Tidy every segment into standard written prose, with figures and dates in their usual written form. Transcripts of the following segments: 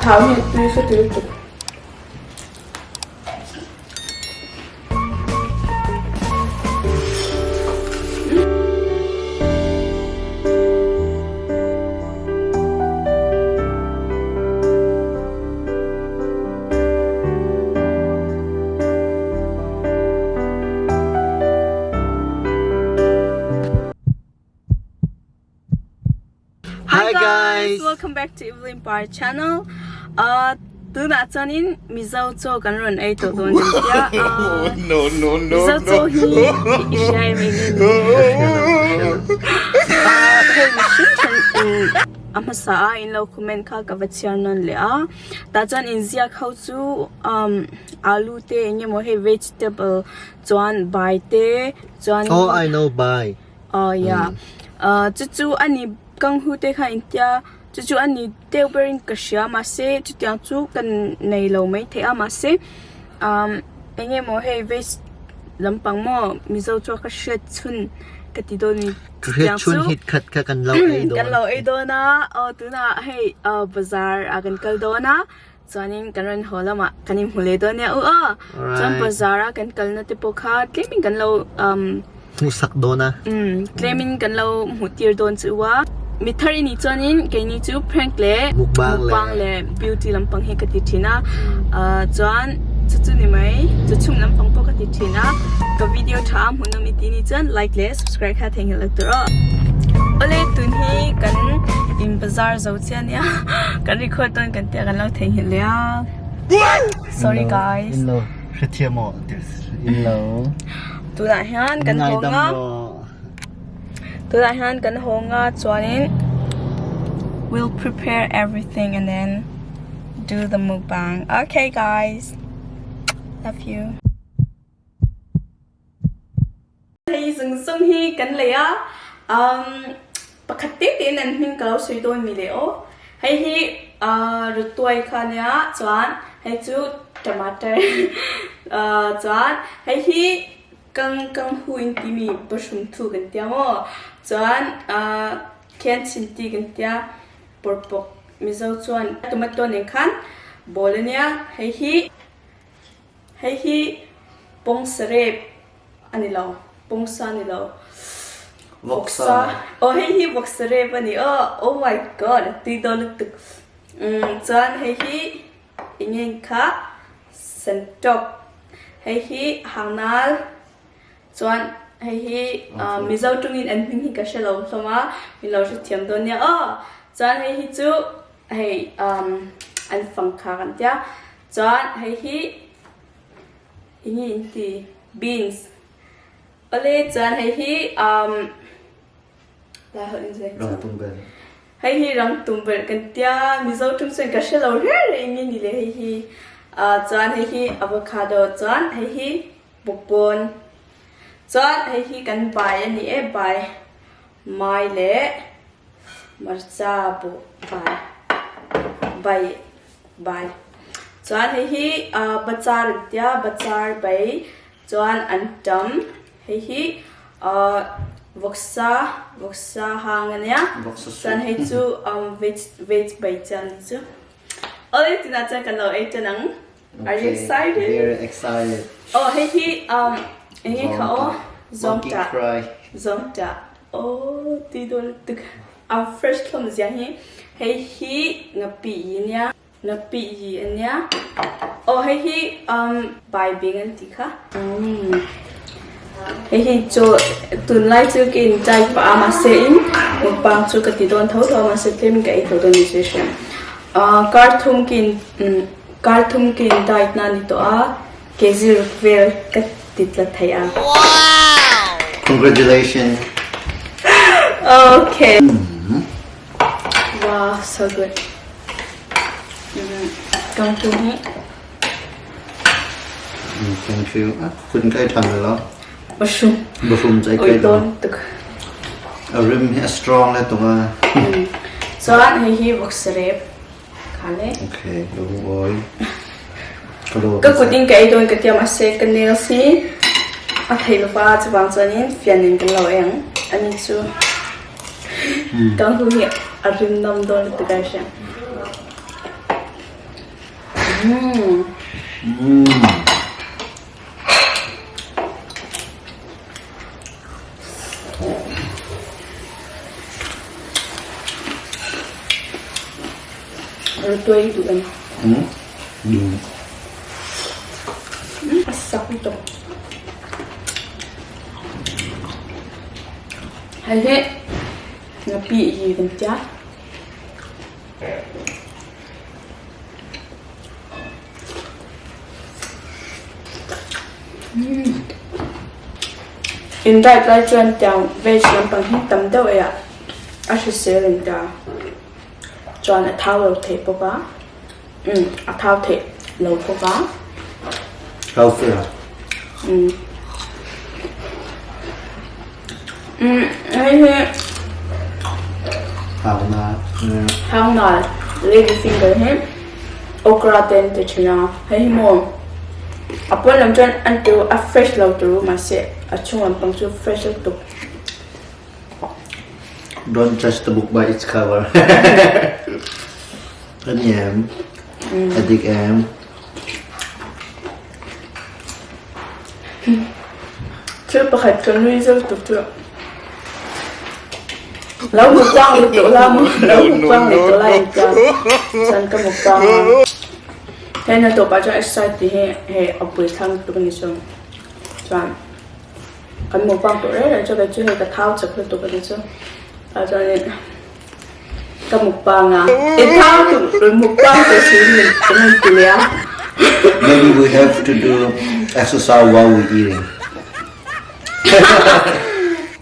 thau hi tui ka ti lutuk. Hi guys, welcome back to Evelyn Par channel. Uh, tunah chuanin Mizo chaw kan rawn ei tawh dawn ni tia. Uh, No, no, no, Mizo no. chaw hi i hria em eng nge ni? Uh, hei mihring then in a hmasa a in lo comment kha ka va chhiar nawn leh a. Tah chuan inziak ho chu um alu te eng emaw hei vegetable chuan bai te chuan Oh, I know bai. Oh yeah. Uh, chu chu ani kang hu te kha intia chu chu ani deuh berin ka hria mahse chutiang chu kan nei lo mai thei a mahse um eng emaw hei veg lampang maw mizo chu ka hriat chhun ka ti dawn ni Ka hriat chhun hit khat kha kan lo ei dawn. Kan lo ei dawn a aw tunah hei uh bazar ah kan kal dawn a chuanin kan rawn haw lamah kan inhmu leh dawn nia u aw chuan bazar a kan kalna te pawh kha tlemin kan lo um Hmuhsak dawn a. Umm tlemin kan lo hmuh tir dawn chu a. Mi thar i nih chuanin keini chu prank leh mukbang leh beauty lampang hi ka ti thin a ah chuan chu chu ni mai chu chhum lampang pawh ka ti thin a ka video tha a hmuhnawm i tih nih chuan like leh subscribe kha theihnghilh lo tur aw. Awle tun hi kan in bazar zo chiah ania kan record dawn kan tia kan lo theihnghilh leh a sorry guys. Hrethiam aw in lo. Tunah hian kan hawng a tunah hian kan hawng a chuanin we'll prepare everything and then do the mukbang okay guys love you. Hei zung zung hi kan lei a um pakhat te te in an hming ka lo sawi dawn mi le aw hei hi rawtuai kha ania chuan hei chu tomato chuan hei hi kang kang hu in ti mi pahrum thu kan tia maw chuan khian chin ti kan tia pawrpawk mizo chuan tomato nen khan bawl ania hei hi. Hei hi pawngsarep a ni lo, pawngsa a ni lo, vawksa, aw hei hi vawksarep a ni aw, oh my god a tui dawn lutuk, umm chuan hei hi eng nge kha santawk, hei hi hangnal, chuan hei hi Mizo tawngin an hming hi ka hre lo hlawm a, min lo hrethiam dawn nia aw, chuan hei hi chu hei an fang kha kan tia. Chuan hei hi eng nge in ti beans awle chuan hei hi umm lai hawlh in zai Rang tum bel. Hei hi rang tum bel kan tia Mizo tum chuan ka hre lo reng reng eng nge ni le hei hi ah chuan hei hi avocado chuan hei hi bawkbawn chuan hei hi kan bai a ni e bai mai leh hmarcha bawh bai bai. Bai. Chuan hei hi bachar an tia bachar bai chuan an tam hei hi vawksa vawksa hang ania chuan hei chu veg veg bai chian ni chu awle tunah chuan kan lo ei tan ang are you excited very excited aw hei hi eng nge kha aw zawngtah zawngtah aw tui dawn lutuk. A fresh hlawm zia hi hei hi ngapih yi nia ngapih yi a nia aw hei hi umm baibing an tih kha umm hei hi chu tunlai chu ka in chai pah a mahse in mukbang chu ka ti dawn tho tho a mahse tlem in ka ei tho dawn ni chu hria ah kar thum ka in umm kar thum ka in diet na a ni tawh a kg ruk vel ka ti tla thei a. Congratulations. Okay. Wow, so good. Kang tu hi. Thank you. Kun kai than lo. Mushroom. Mushroom chai kai lo. Tuk. A rim hi a strong le tung a. Chuan hei hi voksarep. Khale. Okay, lung oi. Ka kut in ka ei dawn ka tia mahse ka nails hi a thei lova chuvang chuanin fian in kan lo ei ang ani chu ka hu hi a rim nawm dawn lutuk a hria. Mm. Mm. Rawtuai hi duh em? Mm. Duh. A sak lutuk. Hei hi ngapi hi kan tia. In diet lai chuan tiang veg lampang hi tam deuh ei ah a hrisel an tia chuan a thau lo theih bawk a umm a thau theih lo bawk a. Healthy a. Umm umm hei hi Hangna. Hangna lady finger hi okra te an ti thin a hei hi maw a pawn lam chuan an ti a fresh lo tur mahse a chhung lampang chu fresh lutuk. Don't judge the book by its cover. A ni em? A dik em? Thil pakhat ka nui zo tuk chu. Lo mukbang lutuk la maw? Lo mukbang leh tawh lai in tia chuan ka mukbang a. Hei na tawpah chuan exercise tih hi hei a pui thlang lutuk a ni chu. Chuan kan mukbang tawh reng reng chu kei chu hei ka thau chak lutuk a ni chu. Tah chuanin Ka mukbang a, i thau tuk mukbang te si min kan rawn ti leh a. Maybe we have to do exercise while we eating.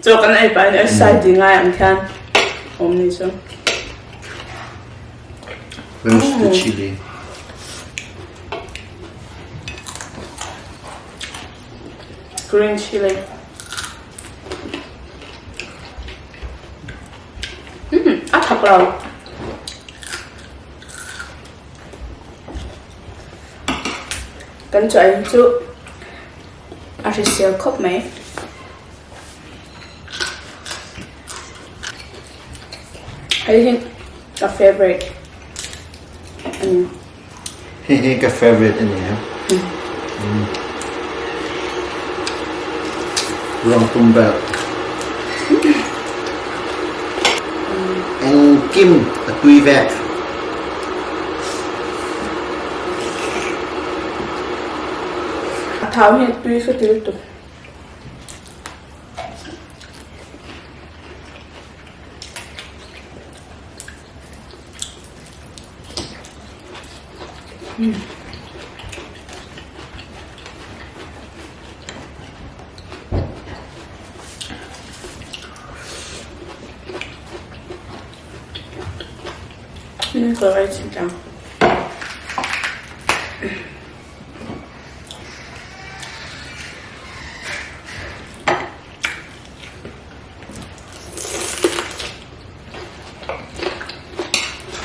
Chaw kan ei pahin exercise ti ngai ang khian awm ni chu. Where's the chili? Green chili. Umm a thak lo. Kan chuah hi chu a hrisel khawp mai. Hei hi ka favorite a ni. Hei hi ka favorite a ni a. Rangtum belt. Engkim a tui vek. A thau hi a tui ka ti lutuk.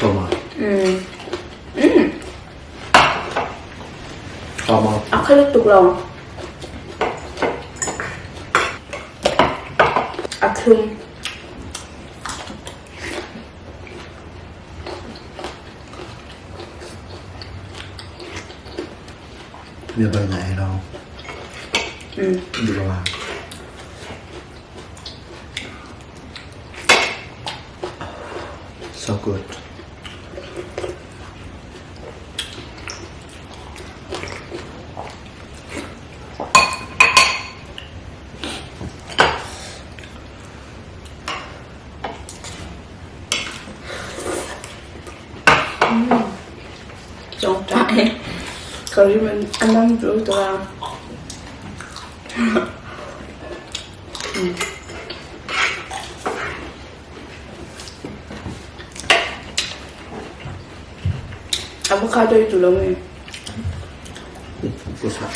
Tawma. Mm. Mm. Tawma. A kha lutuk lo. A thlum. Bia bal ngai lo. Mm. Duh lo. So good. Tawngtai ka rim a nam lutuk a. Avocado hi duh lo nge? Pusa.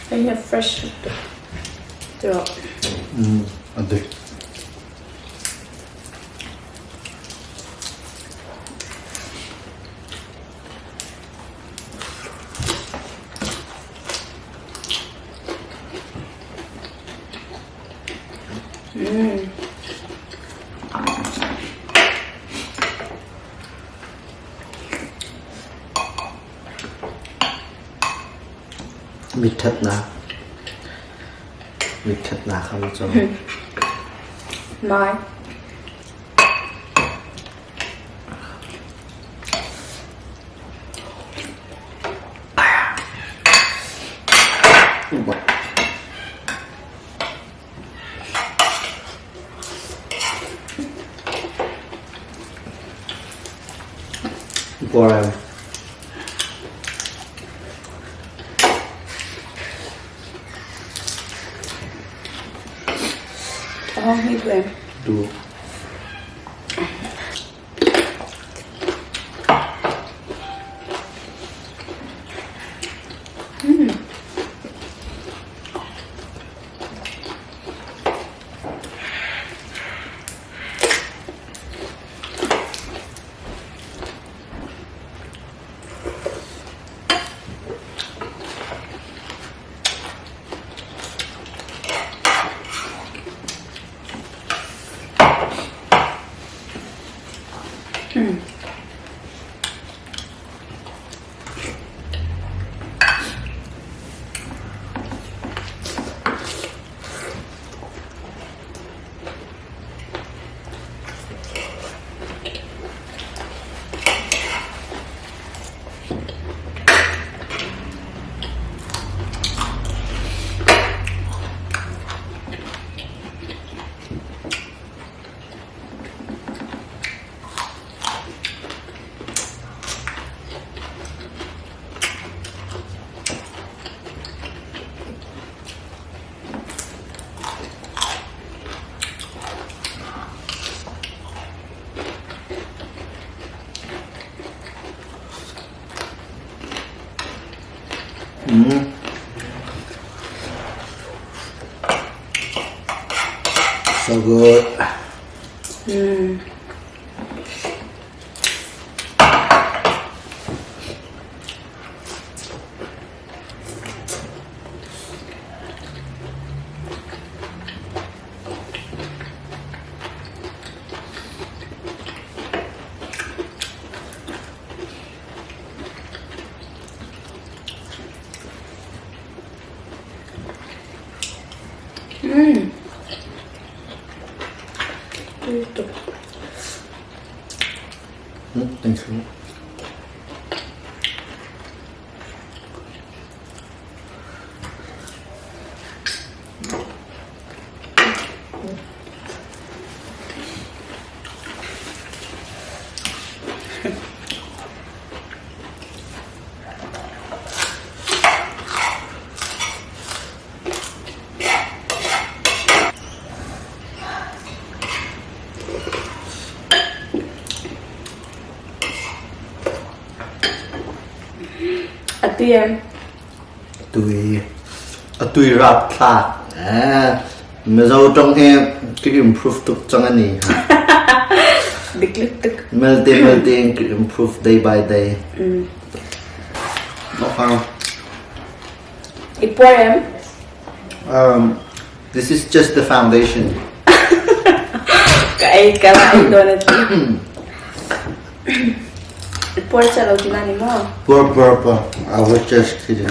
Hei hi a fresh lutuk tiraw? Umm a dik. Mitṭhatnak Mitṭhatnak kha mu cu. Mai. Boring. Oh, hi duem. Du. Mm. So good. Mm. Mm. Ito. Mm, thank you. A tui em? Tui a tui rapthlak. Eh, Mizo tong hi ka improve tuk cang ani. Dik lik tuk. Melte melte in ka improve day by day. Mm. Okay. I puar em? Um, this is just the foundation. Ka ei ka la ei dawn a ti. I puar cha lo ti na ni maw? Puar puar puar. I was just kidding.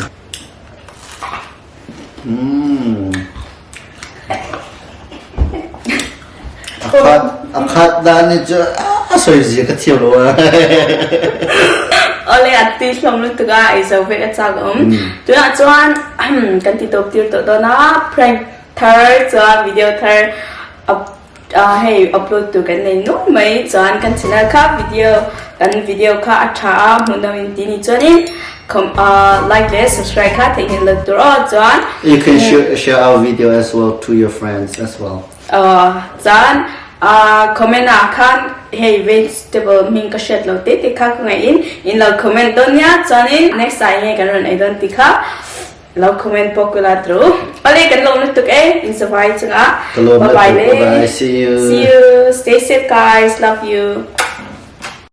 Mm. Akhat akhat dan ni cu a soi zia ka thiam lo. Ole a ti hlom lutuk a ei zo vek a chak um. Tunah chuan kan ti tawp tir tawh dawn a prank thar chuan video thar up hei upload tur kan nei nual mai chuan kan channel kha video kan video kha a tha a hmuhnawm in ti ni chuanin like leh subscribe kha theihnghilh lo tur aw chuan You can share, share our video as well to your friends as well. Chuan comment ah khan hei vegetable hming ka hriat lo te te kha ka ngaih in in lo comment dawn nia chuanin next ah enge kan rawn ei dawn tih kha lo comment pawh kula tru. Awle kan lawm lutuk e in savai chungah. Ka lawm Bye bye lutuk. le. Bye bye. See you. See you. Stay safe guys. Love you.